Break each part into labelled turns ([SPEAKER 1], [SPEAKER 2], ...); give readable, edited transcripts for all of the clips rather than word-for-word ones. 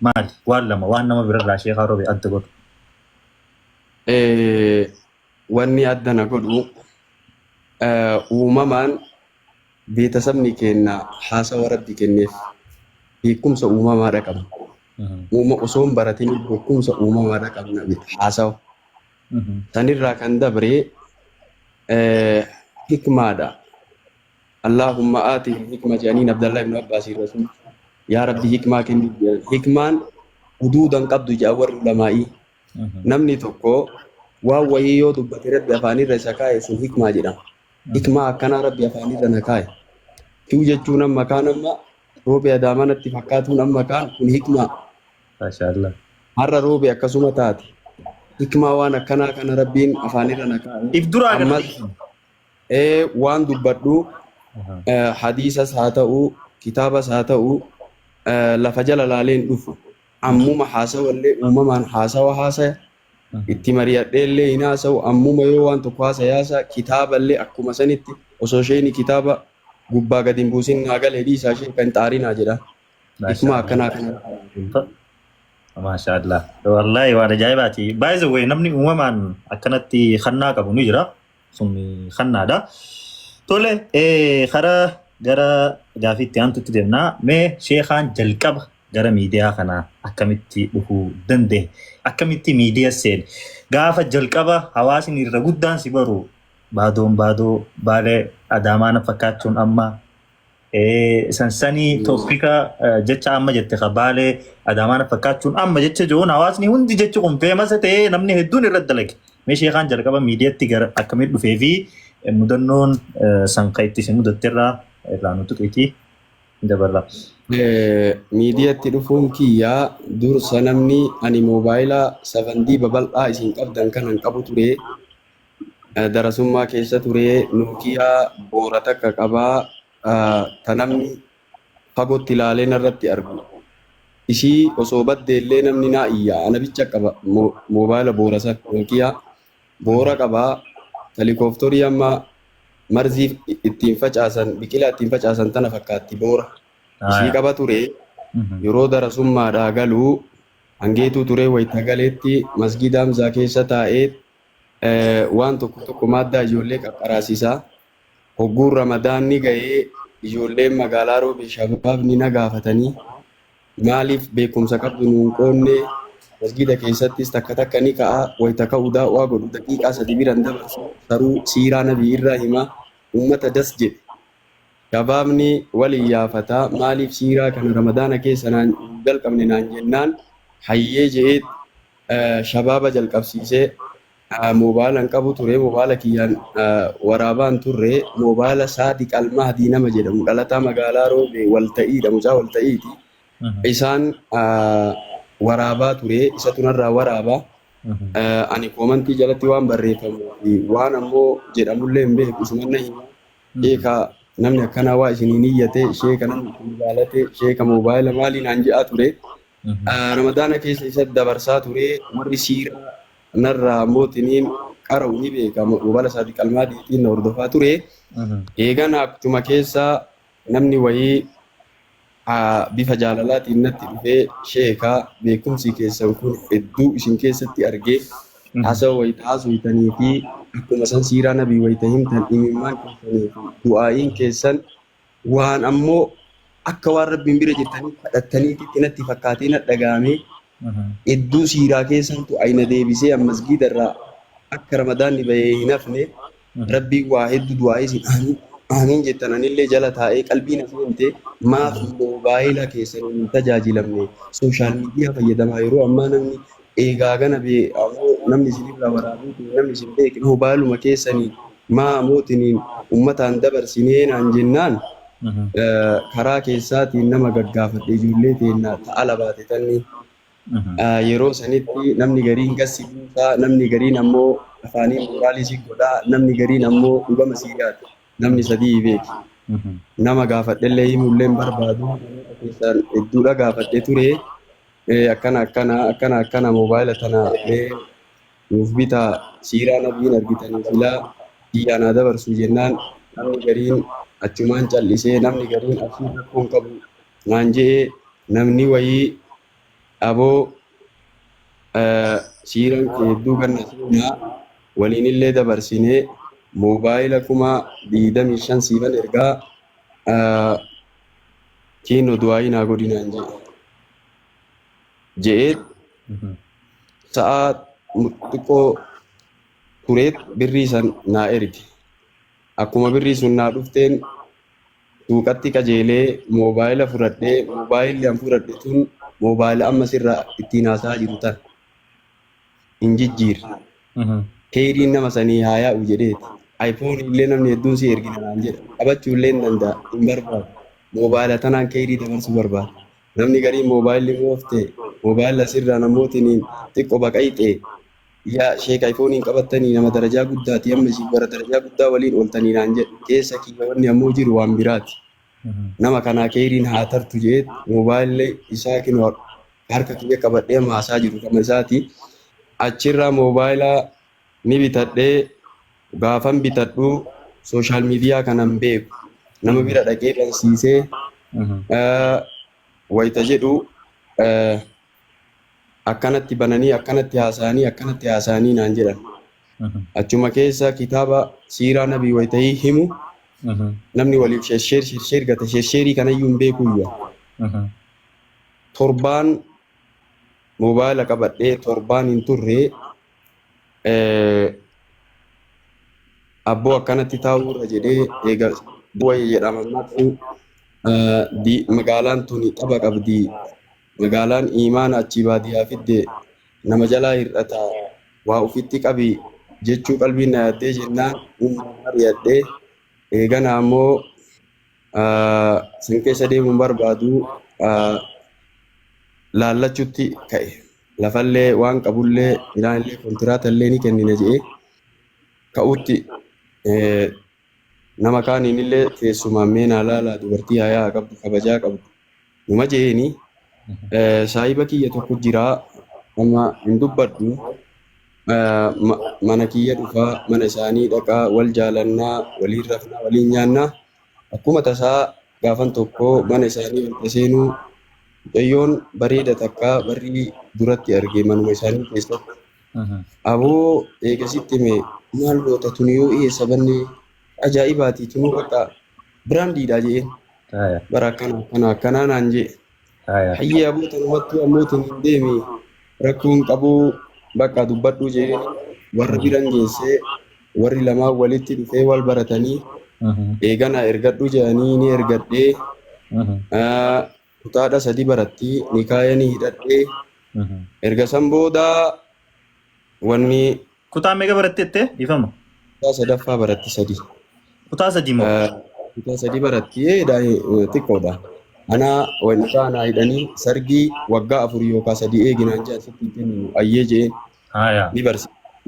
[SPEAKER 1] Maali? Waan lama waan nama birarraa Sheekaa Roobee adda godhu.
[SPEAKER 2] Wanni adda na godhu uumamaan beetasabni keenna haasawa Rabbi kenneef beekumsa uumamaadha qabna. Uuma osoo hin baratin beekumsa uumamaadha qabna haasawa. Sanirraa kan dabre hikmaadha. Allaahumma aatihi hikma jedhaniin Abdallah ibn Abbaas Rasuul yaa Rabbi hikmaa kenniif jedhan. Hikmaan huduudan qabdu jedhan warri ulamaa'ii. Namni tokko waan wayii yoo dubbate Rabbi afaanirra isa kaa'e sun hikmaa jedhama. Hikmaa akkanaa Rabbi afaanirra na kaa'e. Kiw jechuun amma kaan amma Roobee Adaamaa natti fakkaatuun amma kaan kun hikmaa.
[SPEAKER 1] Maashaallah.
[SPEAKER 2] Har'a Roobee akkasuma taate. Hikmaa waan akkanaa kana Rabbiin afaanirra na kaa'e.
[SPEAKER 1] If duraa
[SPEAKER 2] Ammas
[SPEAKER 1] agarsiisa.
[SPEAKER 2] Waan dubbadhu hadiisas haa ta'u kitaabas haa ta'u lafa jala laalee hin dhufu. Ammuma haasawallee uumamaan haasawa haasaya. Itti mari'adheellee hin haasa'u. Ammuma yoo waan tokko haasaya haasaya. Kitaaballee akkuma sanitti osoo isheen kitaaba gubbaa gadi hin buusin naa galee dhiisaa ishee kan xaarinaa jedha. Hikmaa akkanaa kana.
[SPEAKER 1] Maashaallah. Wallaahi waan ajaa'ibaati. By the way, namni uumamaan akkanatti hannaa qabu ni jira. Sun hannaadha. Tole, karaa gara gaafiitti aantutti deemna. Mee sheekaan jalqaba gara miidiyaa kanaa akkamitti dhufuu danda'e? Akkamitti miidiyaa seene? Gaafa jalqaba hawaasni irra guddaan si baru baadoon baadoo Baalee Adaamaa na fakkaachuun amma sansanii topic jecha amma jette ka Baalee Adaamaa na fakkaachuun amma jecha jiruun hawaasni hundi jechi kun famous ta'ee namni hedduun irratti dalage. Mee sheekaan jalqaba miidiyaatti gara akkamitti dhufee fi mudannoon san kan itti si mudatte irraa nu tuqiitii dabarra.
[SPEAKER 2] Miidiyaatti dhufuun kiyyaa dursa namni ani moobaayila 7D babal'aa isin qabdan kanan qabu ture. Darasummaa keessa ture. Nokia boora takka qabaa ta namni fagootti ilaalee narratti argu. Ishii osoo badde illee namni naa iyya. Ana bicha qaba moobaayila boora san Nokia boora qabaa. Helikoophtorii amma marzii ittiin facaasan, biqilaa ittiin facaasan tana fakkaatti boora. Ishii qaba ture. Yeroo darasummaadhaa galuu hangeetuu ture. Wayita galeetti masgiida Hamzaa keessa taa'ee waan tokko tokko maaddaa ijoollee qaqqaraasisaa. Hogguun Ramadaanni ga'ee ijoolleen magaalaa Roobee shabaabni na gaafatanii, maaliif beekumsa qabdu nuun qoonne? Masgiida keessattis takka takka ni ka'a. Wayita ka'u daa'waa godhu daqiiqaa 3 biran dabarsu, saruu siiraa nabii irraa hima, ummata das jedhe. Shabaabni wal iyyaafata, maaliif siiraa kana Ramadaana keessa naan jalqabne naan jennaan, hayyee je'eet shabaaba jalqabsiisee. Moobaayila hin qabu ture. Moobaayila kiyyaan waraabaan turre. Moobaayila Saadiq Almahdii nama jedhamu, dhalataa magaalaa Roobee Walta'iidha, mucaa Walta'iiti. Isaan waraabaa ture. Isatu narraa waraaba. Ani comment jalatti waan barreeffamuu fi waan ammoo jedhamullee hin beeku. Isuman na hima. Sheeka, namni akkanaa waa isiniin iyyate, sheeka, namni kun jaalate, sheeka, moobaayila maalii naan je'aa ture. Ramadaana keessa isa dabarsaa ture. Warri siiraa narraa mootiniin qara'u ni beeka. Moobaayila Saadiq Almaadiitiin na hordofaa ture. Eegana akkuma keessa namni wayii bifa jaalalaatiin natti dhufee, sheeka, beekumsi keessan kun hedduu isin keessatti argee, haasawa wayita haasofitanii fi akkuma san siiraa nabii wayita himtan, imimmaan keessanii fi du'aa'iin keessan waan ammoo akka waan Rabbiin bira jirtanii kadhattaniititti natti fakkaatee na dhaga'ame. Hedduu siiraa keessantu ayna deebisee masgiida irraa akka Ramadaanni bahee hin hafne. Rabbiin waa hedduu du'aa'ii isin aamiin aamiin jettan anillee jala taa'ee qalbii na seente. Maaf moobaayila keessan hin tajaajilamne, social media fayyadamaa? Yeroo ammaa namni eegaa gana bee ammoo namni isinirraa waraabee namni isin beekne moobaayiluma keessanii maa mootiniin ummataan dabarsinee naan jennaan, karaa keessaatiin nama gaggaafadhe, ijoollee teennaa ta'ala baate tanni. Yeroo sanitti namni gariin gassi buusaa, namni gariin ammoo afaanii mooraalii si godhaa, namni gariin ammoo dhugama sii yaada. Namni sadii beeki. Nama gaafadhellee himuullee hin barbaadu. Namoota keessaan hedduudha gaafadhe ture. Akkana akkana akkana akkana, moobaayila tana mee nuuf bitaa, siiraa nabiin argitanii silaa biyyaa naa dabarsuu jennaan, namni gariin achumaan callisee, namni gariin abshiin rakkoon qabu naan je'ee, namni wayii Aboo siiraan kee hedduu ganna seenaa waliinillee dabarsinee moobaayila 25,000 siifan ergaa kiinoo du'aayii naa godhinaan jedhe. Je'ee sa'aa xiqqoo tureet birrii san naa erge. Akkuma birrii sun naa dhufteen suuqatti qajeelee moobaayila fudhadhee moobaayilli an fudhadhe tun moobaayila amma sirraa ittiin haasa'aa jiru tan hin jijjiirre. Keeyriin nama sanii haa yaa'u jedheeti. Ayfoonii illee namni hedduun si ergina naan jedha. Qabachuu illee hin danda'a hin barbaadu. Moobaayila tanaan keeyrii dabarsuu barbaada. Namni gariin moobaayilli moofte moobaayila sirraa namootiniin xiqqo baqayxe yaa sheek ayfooniin qabattanii nama darajaa guddaati amma isin warra darajaa guddaa waliin ooltanii naan jedhe. Keessa kiyya wanni ammoo jiru waan biraati. Nama kanaa keeyriin haa tartu jedheet moobaayilli isaa kinoo harka kiyya qabadhee amma haasaa jiru kama isaati. Achirraa moobaayila ni bitadhee gaafan bitadhu sooshaal miidiyaa kanan beeku. Nama bira dhaqee bansiisee wayita jedhu akkanatti bananii akkanatti haasa'anii akkanatti haasa'anii naan jedhan. Achuma keessa kitaaba siiraa nabii wayitahii himu namni waliif shersheer shersheer gata shersheerii kanayyuu hin beekuyyuu. Torbaan moobaayila qabadhee torbaan hin turre abboo akkanatti taa'uu irra jedhee eega wayya jedhama maquu magaalaan tuni tapha qabdi. Magaalaan imaana achii baadiyyaa fidde nama jalaa hir'ata waa ufitti qabi jechuu qalbiin na yaaddee jennaan uumaan mari'adhee eegana ammoo san keessa deemuun barbaadu laallachuutti ka'e. Lafallee waan qabullee midhaanillee kontiraata illee ni kennina jedhee ka'utti nama kaaniin illee keessumaan meenaa laalaa dubartii hayaa qabdu kabajaa qabdu numa je'eeni saahiba kiyya tokko jira amma hin dubbadhu mana kiyya dhufaa mana isaanii dhaqaa wal jaalannaa waliin rafnaa waliin nyaannaa akkuma tasaa gaafan tokko mana isaanii wanta seenuu mucayyoon bareeda takka barrii duratti arge manuma isaanii keessatti. Aboo eegasitti hime maal goota tuni yoo eessa banne ajaa'ibaati tunuu bakka biraandiidha je'een. Bara akkana akkana akkanaa naan je'e. Hayyee aboo tanumattuu ammoo tun hin deemi rakkoon qabuu bakka dubbadhu je'een warra biran geessee warri lamaan walitti dhufee wal baratanii eegana ergadhu je'anii ni ergadhee kutaadha sadi baratti nikaaya ni hidhadhee erga san booda wanni
[SPEAKER 1] Kutaa meeqa baratte jettee dhiifama?
[SPEAKER 2] Kutaa sadaffaa baratti sadi.
[SPEAKER 1] Kutaa sadii moo?
[SPEAKER 2] Kutaa sadi baratti xiqqoodha. Ana wanni naa hidhanii sargii waggaa 4 yookaan 3 eeginaan jaa sitti hin kenninu ayyee jeen ni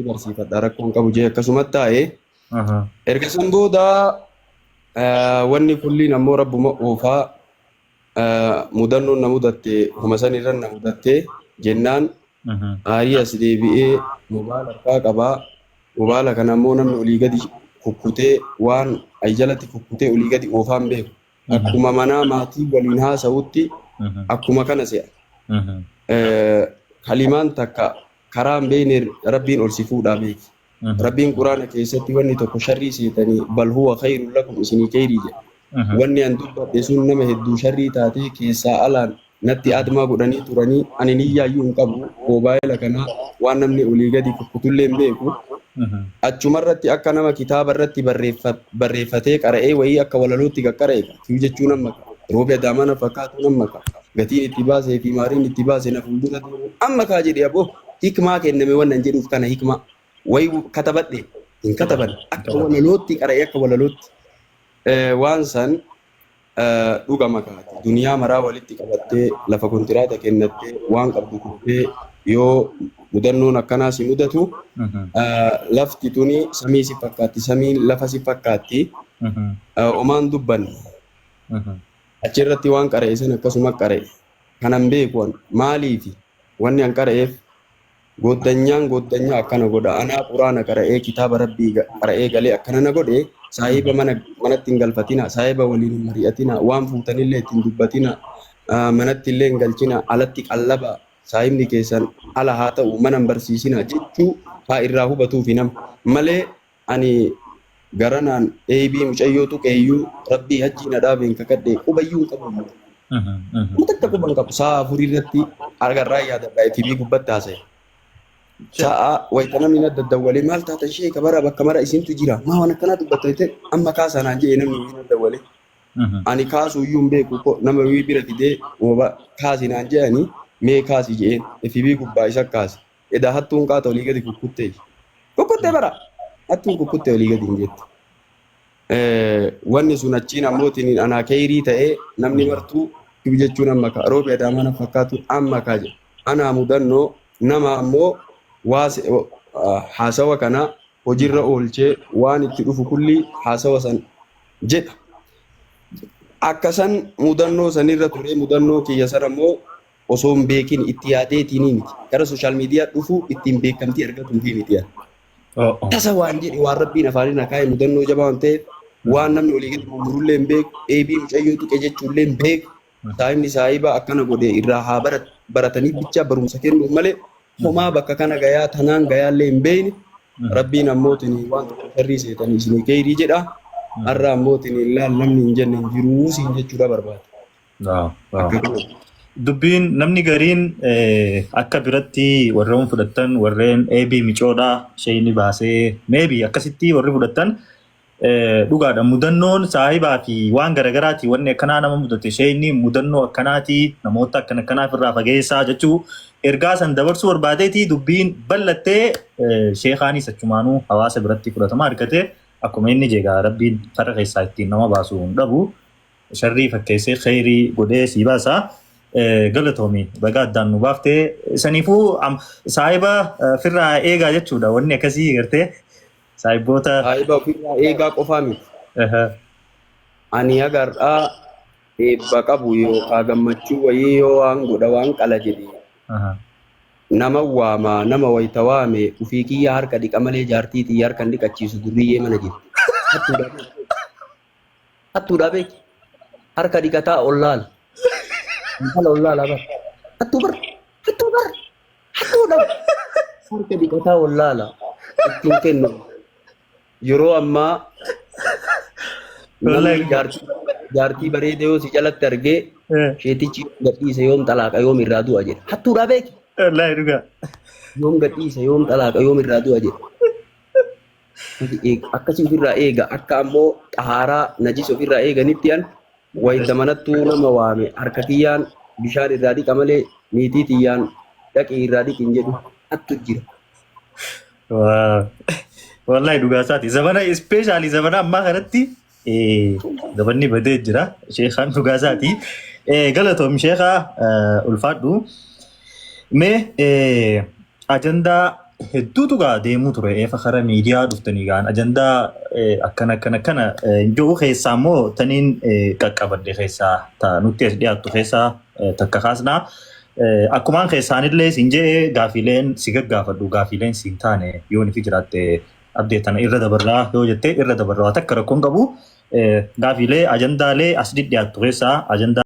[SPEAKER 2] barsiifadha rakkoon qabu jee akkasumatti taa'ee. Erga san booda wanni kulliin ammoo rabbuma oofaa mudannoon na mudatte homa san irra na mudatte jennaan aarii as deebi'ee mobaala harkaa qabaa. Mobaala kana ammoo namni olii gadi kukkutee waan ay jalatti kukkutee olii gadi oofaa hin beeku. Akkuma manaa maatii waliin haasa'utti akkuma kana se'a. Kalimaan takka karaa hin beekne rabbiin ol si fuudhaa beeki. Rabbiin Quraana keessatti wanni tokko sharrii seetanii bal huwa khayrun lakum isinii khayrii jedha. Wanni an dubbadhe sun nama hedduu sharrii taatee keessaa alaan natti admaa godhanii turanii ani niyyaayyuu hin qabu moobaayila kana waan namni olii gadi kukkutullee hin beeku. Achumarratti akka nama kitaaba irratti barreeffatee qara'ee wayii akka walalootti qaqqara'e kiyu jechuun amma roobi adaamaa na fakkaatu amma ka gatiin itti baasee fi maariin itti baase na fuuldura deemu amma kaa jedhe aboo hikmaa kenname wannan jedhuuf kana hikmaa wayi katabadhe hin kataban akka walalootti qara'ee akka walalootti waan san dhugama kaati duniyaa maraa walitti qabattee lafa kontiraata kennattee waan qabdu kuttee yoo mudannoon akkanaa si mudatu lafti tuni samii si fakkaatti samiin lafa si fakkaatti omaan dubbanne achirratti waan qara'e san akkasuma qara'e kanan beeku an maaliifi wanni an qara'eef gooddanyaan gooddanyaa akkana godha anaa quraana qara'ee kitaaba rabbii qara'ee galee akkana na godhe saahiba mana manatti hin galfatina saahiba waliin hin mari'atina waan fuutanillee ittiin dubbatina manatti illee hin galchina alatti qallaba. Saahibni keessan ala haa ta'u mana hin barsiisinaa jechuu haa irraa hubatuufi nama malee ani garanaan eeybii mucayyoo tuqeeyyuu rabbii hajjii na dhaabeen kakadhe qubayyuu hin qabu. Kuma takka quba hin qabu. Sa'a afurii irratti argarraa yaadadha FB gubbatti haasa'e. Sa'a wayita namni na daddawwalee maal taatan sheeka bara bakka mara isintu jira maa waan akkanaa dubbatta jettee amma kaasaa naan jedhe namni na daddawwalee. Ani kaasuu iyyuu hin beeku ko nama wii bira fidee mooba kaasi naan jedhani mee kaasi jedheen FB gubbaa isa kaase. Edaa hattuun qaata olii gadi kukkuttee. Kukkuttee bara hattuun kukkuttee olii gadi hin jettu. Wanni sun achiin ammootiin anaa keeyrii ta'ee namni martuu kib jechuun amma kaa roobi adaamaa na fakkaatu amma kaa jedha. Anaa mudannoo nama ammoo waa haasawa kana hojiirra oolchee waan itti dhufu kulli haasawa san jedha. Akka san mudannoo sanirra ture mudannoo kiyya sana immoo osoo hin beekin itti yaadeetiin miti. Gara social media dhufu ittiin beekamtii argatuufi miti. Tasa waan jedhe waan rabbiin afaaniin akaa'e mudannoo jabaa waan ta'eef waan namni olii gadi murmurullee hin beeku, eebii mucayyoo tuqe jechuullee hin beeku. Saahibni saahiba akkana godhe irraa haa baratanii bichaa barumsa kennuuf malee homaa bakka kana gayaa tanaan gayaallee hin beekne. Rabbiin ammootiin waan tokko sharrii seetanii isinii keeyrii jedha. Har'a ammootiin laal namni hin jenne hin jiruu siin jechuudha barbaada.
[SPEAKER 1] Akka kana. Dubbiin namni gariin akka biratti warreen fudhattan warreen eebii micoodha isheen baasee maybe akkasitti warri fudhattan dhugaadha. Mudannoon saahibaa fi waan garagaraati wanni akkanaa nama mudate isheen mudannoo akkanaati namoota akkana akkanaaf irraa fageessaa jechuu ergaa san dabarsuu barbaadeeti dubbiin bal'attee sheekaanis achumaanuu hawaasa biratti fudhatama argate akkuma inni jeegaa rabbiin karra keessaa ittiin nama baasu hin dhabu. Sharrii fakkeessee kheyrii godhee sii baasa. Galatoomi baga addaan nu baaftee saniifuu saahiba firraa eegaa jechuudha wanni akkasii gartee saahiboota.
[SPEAKER 2] Saahiba ofirraa eegaa qofaa miti. Ani haga har'aa eebba qabu yookaa gammachuu wayii yoo waan godha waan qala jedhe nama waama nama wayita waame ufii kiyya harka dhiqa malee jaartii tiyya harka hin dhiqachiisu durriyyee mana jirti. Hattuudha beeki. Hattuudha beeki. Harka dhiqataa ollaala. Intala ollaala bar. Hattuu bar. Hattuu bar. Hattuudha. Harka dhiqataa ollaala. Ittiin kennu. Yeroo ammaa namni
[SPEAKER 1] Wallaahi.
[SPEAKER 2] jaartii bareeda yoo si jalatti argee sheetichi yoom gadhiisa yoom xalaaqa yoom irraa du'a jedha. Hattuudha beeki.
[SPEAKER 1] Wallaahi dhugaa.
[SPEAKER 2] Yoom gadhiisa yoom xalaaqa yoom irraa du'a jedha. Akkasii ofirraa eega akka ammoo xahaaraa najis ofirraa eeganitti an wayita manattuu nama waame harka kiyyaan bishaan irraa dhiqa malee niitii tiyyaan dhaqii irraa dhiqi hin jedhu hattu jira.
[SPEAKER 1] Wallahi dhugaa isaati. Zabana ispeeshaalii zabana ammaa kanatti zabanni badee jira. Sheekaan dhugaa isaati. Galatoom sheekaa ulfaadhu. Mee ajandaa hedduutu gaa deemuu ture eefa kara miidiyaa dhuftanii gaan ajandaa akkana akkana akkana jiru keessaa immoo taniin qaqqabadhe keessaa ta nutti as dhiyaattu keessaa takka kaasnaa. Akkumaan keessaanillee siin jedhe gaafiileen si gaggaafadhu gaafiileen siin taane yoo nifi jiraatte abdee tana irra dabarraa yoo jette irra dabarraa takka rakkoon qabu. Gaafiilee ajandaalee as dhidhiyaattu keessaa ajandaa.